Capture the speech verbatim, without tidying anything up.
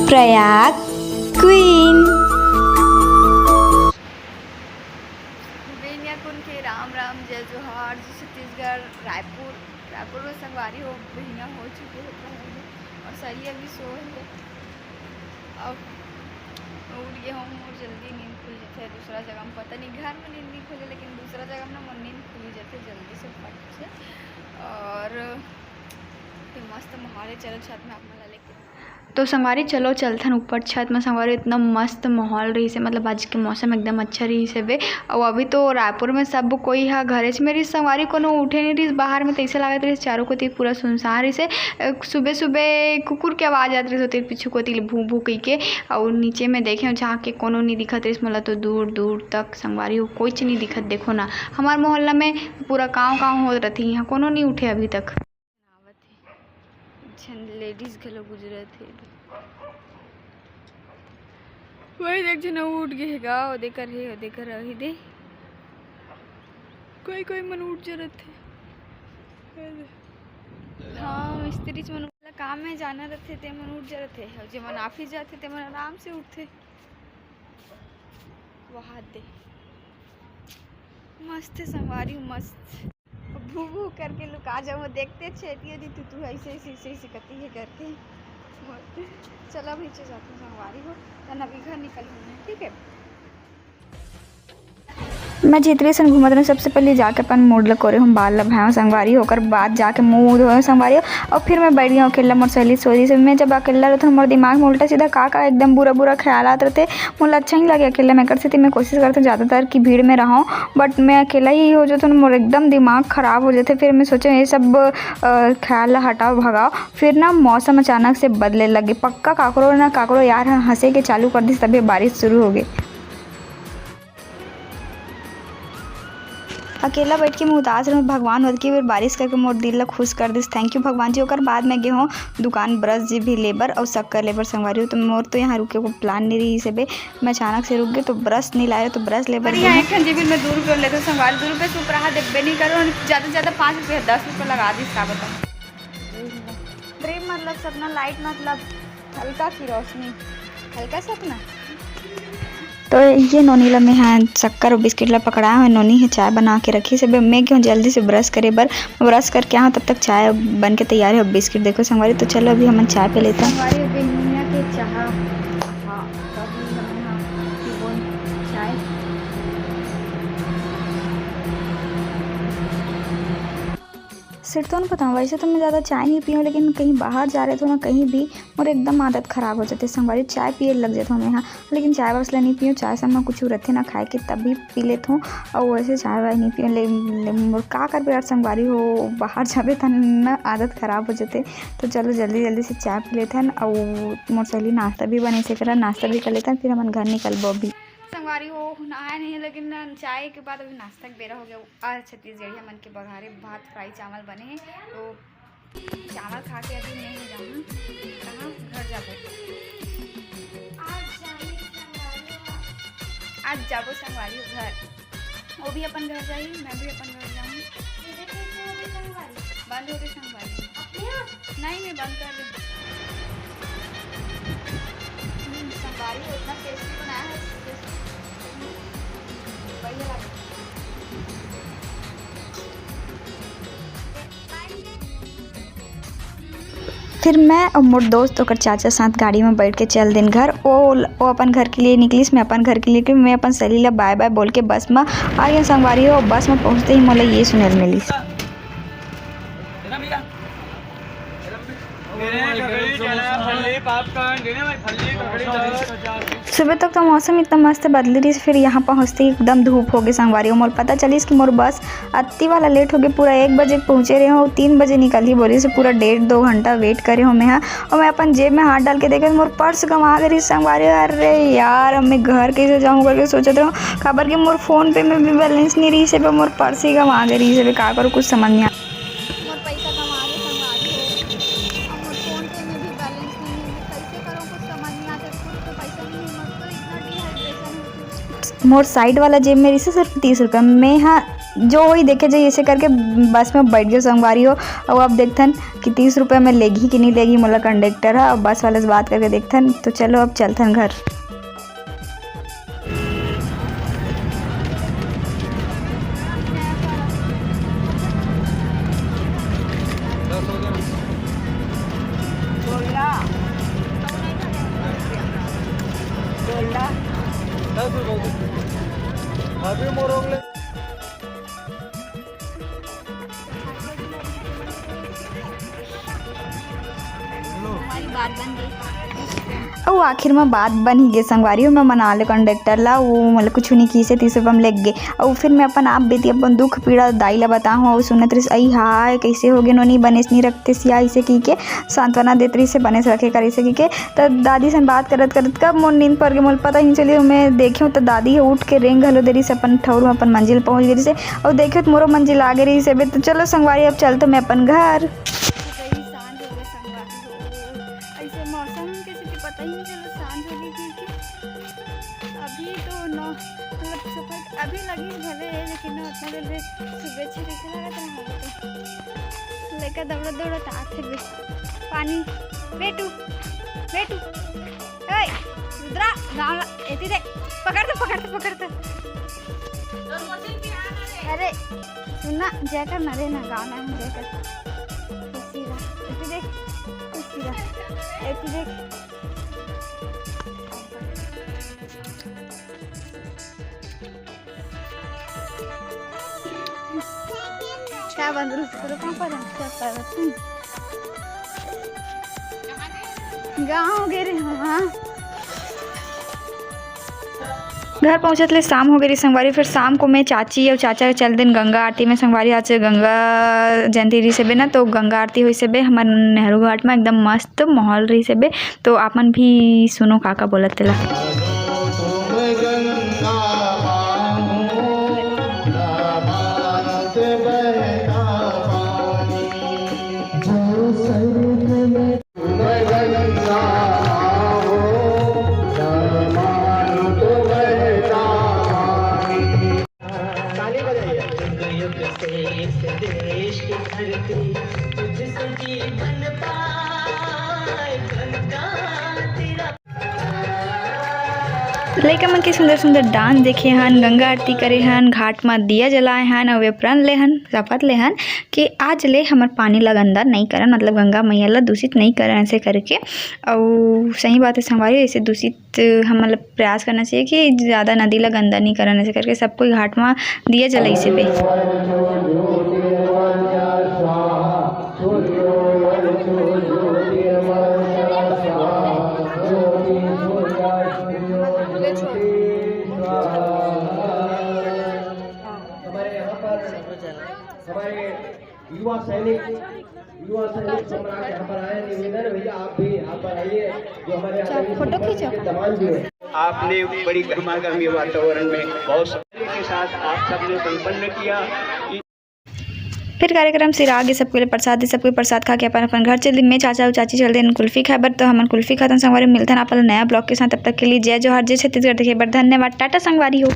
Prayag queen. बेनिया कुन के राम राम, जय जोहार, जय छत्तीसगढ़। रायपुर, रायपुर में संगवारी हो, बहिनिया हो चुके हे पहर में, और सहेली अभी सोए हे। अब उठ गे हों, मोर जल्दी नींद खुल जथे। दूसरा जगह में पता नहीं, घर में नींद नहीं खुले, लेकिन दूसरा जगह में ना मोर नींद खुल जथे जल्दी से, फट से। और ये मस्त माहौल हे, चलो छत में आप मन ला लेके तो संगवारी, चलो चलथन ऊपर छत में। संगवारी, इतना मस्त माहौल रहिस हे, मतलब आज के मौसम एकदम अच्छा रहिस हे बे। अउ अभी तो रायपुर में सब कोई ह घरेच में रहिस संगवारी, कोनो उठे नहीं रहिस बाहर में, तइसे लागत रहिस चारों कोती पूरा सुनसान रहिस हे। अ, सुबह सुबह कुकुर के आवाज आत रहिस होती पीछू कोती ले भू भू कहि के, अउ नीचे में देखे जहाँ के कोनो नहीं दिखत रहिस मोला, तो दूर दूर तक संगवारी हो कोईच नहीं दिखत। देखो ना, हमार मोहल्ला में पूरा कांव कांव होत रहिथे, यहाँ कोनो नहीं उठे अभी तक। आवत हे। एक झन लेडीज घलो गुजरत हे। वही एक झन अउ उठ गे हे गा, ओदे कर हे, ओदे कर अही दे। कोई कोई मन उठ जरत हे। हाँ, मिस्त्री मन ला काम में जाना रथे, ते मन उठ जरत हे। अउ जेमन ऑफिस जाथे, ते मन आराम से उठथे। वहा दे। मस्त हे संगवारी, मस्त। भू भू करके लुका जाऊँ, देखते छेती दी तू, तू ऐसे, ऐसे, ऐसे, ऐसे करती है करके। चलो अभी नीचे जाते हैं संगवारी हो, तन अभी घर निकल हूँ मैं, ठीक है। मैं जितनी सन घूमत रहूँ, सबसे पहले जाके अपन मूड ल कोरे हूँ, बाल ल भाव संगवारी हो, ओकर बाद जाके मुंह धोए संगवारी हो, और फिर मैं बैठ गया अकेला, मोर सहेली सोरी से। मैं जब अकेला रहता हूँ, मोर दिमाग में उल्टा सीधा का का एकदम बुरा बुरा ख्याल आत रहते, मोला अच्छा नहीं लगे अकेले में। एकर सेती मैं कोशिश करथों ज़्यादातर कि भीड़ में रहूँ, but मैं अकेला ही हो जाथों ना, मोर एकदम दिमाग खराब हो जाथे। फिर मैं सोचें ये सब, अ, ख्याल ला हटाओ, भगाओ। फिर ना मौसम अचानक से बदले लगे, पक्का काकरो ना काकरो यार ह हंसे के चालू कर दिस, तभे बारिश शुरू हो गई। अकेला बैठ के मैं उदास रहूँ, भगवान ओतकी बेर बारिश करके मोर दिल ला खुश कर दिस। Thank you भगवान जी। ओकर बाद मैं गे हों दुकान ब्रश जी भी लेबर और शक्कर लेबर संगवारी हो। तो मोर तो यहाँ रुके को प्लान नहीं रही से बे, मैं अचानक से रुक गए तो ब्रश नहीं लाए, तो ब्रश लेबर अरे यहाँ एक ठन जेबिन में दो रुपये लेते संगवारी, दो रुपये से ऊपर रहा देबे नहीं करो, ज़्यादा से ज़्यादा पाँच रुपये, दस रुपये लगा दिस, का बताऊँ। ड्रीम मतलब सपना, लाइट मतलब हल्का की रोशनी, हल्का सपना। तो ये नोनी ला मैं हा शक्कर और बिस्किट ला पकड़ाए हों। नोनी हे चाय बना के रखिस हे। मैं गेहूँ जल्दी से ब्रश करे बर, ब्रश करके आऊँ, तब तक चाय बन के तैयार हे। बिस्किट देखो संगवारी, तो चलो अभी हमन चाय पी लेथन। संगवारी, बेनिया के चाह, हाँ, तो अभी हमन हा पीबो चाय। सिर्फ तो नहीं बताऊँ, वैसे तो मैं ज़्यादा चाय नहीं पीऊँ, लेकिन कहीं बाहर जा रहे तो ना कहीं भी मोर एकदम आदत ख़राब हो जाथे संगवारी, चाय पिए लग जाथों मैं हा। लेकिन चाय वाय ला नहीं पीऊँ, चाय संग म कुछ रहथे ना खाए के, तभी पी लेथों। और वैसे चाय वाय नहीं पीऊँ, ले, ले मोर का करबे यार संगवारी हो, बाहर जाबे त ना आदत ख़राब हो जाथे। तो चलो जल्दी जल्दी से चाय पी लेथन। और मोर सहेली नाश्ता भी बने से करा, नाश्ता भी कर लेथन, फिर हमन घर निकलबो अभी। संगवारी हो, नहाए नहीं, लेकिन चाय के बाद अभी नाश्ता के बेरा हो गया। आज छत्तीसगढ़िया मन के बघारे भात, फ्राई चावल बने हे, तो चावल खा के अभी मैं ही जाऊँ। कहाँ? घर जाबो। आज जाबो संगवारी हो घर। वो भी अपन घर जाही, मैं भी अपन घर जाऊँ। बंद हो गए संगवारी। नहीं, मैं बंद कर दूँ। हम्म, संगवारी हो इतना टेस्टी बनाया है, बढ़िया लगा। फिर मैं और मोर दोस्त ओकर चाचा साथ गाड़ी में बैठ के चल देन घर। वो, वो अपन घर के लिए निकलिस, मैं अपन घर के लिए, क्योंकि मैं अपन सहेली ला बाय बाय बोल के बस में आ गया संगवारी हो। बस में पहुँचते ही मोला ये सुने ल मिलिस। सुबह तक तो मौसम इतना मस्त बदली रही, फिर यहाँ पहुँचते ही एकदम धूप हो गई संगवारी हो। मोला पता चलिस कि मोर बस अत्ती वाला लेट हो गई, पूरा एक बजे पहुँचे रहे हों, तीन बजे निकलही बोलिस, पूरा डेढ़ दो घंटा वेट करे हों मैं हा। और मैं अपन जेब में हाथ डाल के देखे, मोर पर्स गंवा गे रहिस संगवारी हो। अरे यार, अब मैं घर कैसे जाऊँ करके सोचत रहूँ, काबर कि मोर फोन पे में भी बैलेंस नहीं रहिस हे, मोर पर्स ही गंवा गे रहिस हे, का करूँ, कुछ समझ नहीं आ। मोर पैसा गंवा गे संगवारी हो, अब मोर फोन पे में भी बैलेंस नहीं है, मैं कैसे करूँ, कुछ समझ नहीं आता, खुद तो पैसा नहीं है, मोर तो इतना डिहाइड्रेशन हो चुका। मोर साइड वाला जेब में रहिस हे सिर्फ तीस रुपया, मैं हा जो होई देखे जाई, ऐसे करके बस में बैठ गयो संगवारी हो। अउ अब देखथन कि तीस रुपये में लेगी कि नहीं लेगी मोला कंडक्टर ह। अब बस वाले से बात करके देखथन। तो चलो अब चलथन घर। अभी मोर अउ आखिर म बात बन ही गे संगवारी हो, मैं मना ले कंडक्टर ला, वो मोला कुछ नहीं किसे, तीस रुपये में लेग गे। अउ फिर मैं अपन आप बीती अपन दुख पीड़ा दाई ला बताहूँ, अउ सुनत रहिस, "अई हाय, कैसे हो गे नोनी, बनेस नहीं रखते सिया," ऐसे की के सांत्वना देत रहिस, "बनेस रखे कर," ऐसे की के। त दादी से बात करत करत कब मोर नींद पर गे, मोला पता ही नहीं चली। मैं देखे हूँ त दादी ह उठ के रेंग घलो दे रहिस, अपन ठौर में अपन मंजिल पहुँच गे रहिस। अउ देखे त मोरो मंजिल आ गे रहिस। अबे तो चलो संगवारी, अब चलतो मैं अपन घर। गई, सांझ हो गए संगवारी हो। ऐसे मौसम के सेती पता ही नहीं चलो सांझ हो गई कि, कि अभी तो नौ, मतलब सफर अभी लगी भले है, लेकिन ना उतना देर में सुबह छः जैसे लगा था हमको तो। लइका दौड़त दौड़त आथे बे। पानी, बेटू, बेटू, ओए, रुद्रा, गाँव ला, एती दे, पकड़ तो, पकड़ तो, पकड़ तो। अरे, सुन ना, जय कर ना रे ना, गाँव ना है, जय कर। खुशी रह, एती देख, खुशी रह, एती देख। क्या बंद रूप करो, कहाँ पर है? क्या पर है? गाँव गे रहे, हाँ। घर पहुँचत ले शाम हो गई रही संगवारी। फिर शाम को मैं चाची और चाचा चल दिन गंगा आरती में संगवारी। आज गंगा जयंती रही से बे ना, तो गंगा आरती हुई से बे हमारे नेहरू घाट में, एकदम मस्त माहौल रही से बे। तो आप मन भी सुनो का का बोलत तेला। ताली बजाइए। लइका मन के सुंदर सुंदर डांस देखे हन, गंगा आरती करे हन, घाट म दिया जलाए हन, अउ ये प्रण ले हन, शपथ ले हन कि आज ले हमर पानी ला गंदा नहीं करन, मतलब गंगा मैया ला दूषित नहीं करन, ऐसे करके। अउ सही बात है संगवारी, ऐसे दूषित तो हमन ल प्रयास करना चाहिए कि ज़्यादा नदी ला गंदा नहीं करन, ऐसे करके सब कोई घाट म दिया जलाइसे बे। हमारे यहाँ पर हमारे युवा सैनिक, युवा सैनिक सम्राट यहाँ पर आए। निवेदन है भैया, आप भी यहाँ पर आइए, जो हमारे अच्छा, आदरणीय फोटो सरपंच खींचो। के दामाद जी हैं। आपने बड़ी गर्मा गर्मी वातावरण में बहुत सफाई के साथ आप सबने संपन्न किया। फिर कार्यक्रम सिरा गे, सबके लिए प्रसाद दे, सबके प्रसाद खा के अपन अपन घर चल दिन। मैं चाचा अउ चाची चल दिन कुल्फी खाए बर, तो हमन कुल्फी खातन संगवारी, मिलथन आप नया ब्लॉग के साथ। तब तक के लिए जय जोहार, जय छत्तीसगढ़। देखे बर धन्यवाद, टाटा संगवारी हो।